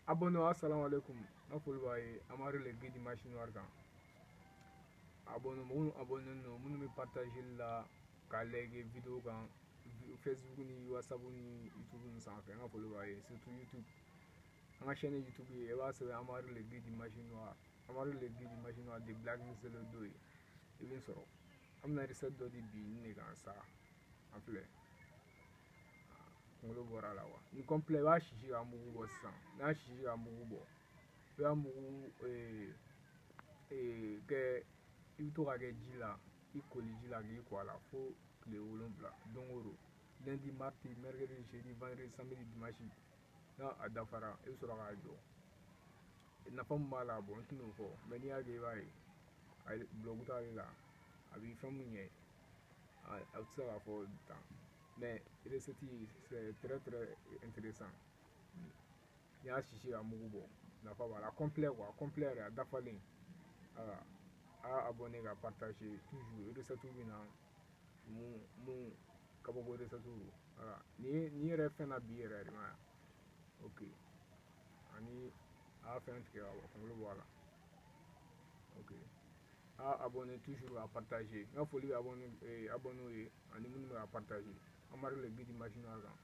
Abonné, assalamu alaikum. N ka foli b'a ye Amadu le guide machine noire kan. Abonné, minnu abonné no, minnu bɛ partager la k'a like vidéo kan Facebook ni WhatsApp ni YouTube ni sanfɛ, n ka foli b'a ye, surtout YouTube. An ka chaîne YouTube ye, i b'a sɛbɛn Amadu le guide machine noire, Amadu le guide machine noire de Black Zelo ye, i bɛ n sɔrɔ. An bɛna recette dɔ di bi nin de kan sa. An filɛ, kunkolo bɔra a la wa. Ni complet, i b'a sisi k'a mugu bɔ sisan. N'a sisi k'a mugu bɔ, i b'a mugu kɛ, i bɛ to k'a kɛ ji la, i koli ji la k'i ko a la fo tile 7, don o don, lundi, mardi, mercredi, jeudi, vendredi, samedi, dimanche. N'a a dafara, i bɛ sɔrɔ k'a jɔ. Nafa min b'a la, bon, n tɛn'o fɔ, mais n'i y'a kɛ, i b'a ye a bulɔku t'ale la, a bɛ fɛn mun ɲɛ, a tɛ se k'a fɔ tan, mais recette, c'est très très intéressant. N'i y'a sisi ka mugu bɔ, nafa b'a la complet quoi, complet yɛrɛ, a dafalen. A a abonné ka partager toujours. Recette bɛ na mun kabako recette don. Voilà, nin yɛrɛ fɛn na bi yɛrɛ de ma. Ok, ani a y'a fɛn tigɛ ka bɔ kunkolo bɔ a la. Ok, a abonné toujours, à partager. N ka foli bɛ abonné ye ani minnu bɛ ka partager. Amadu le guide machine kan.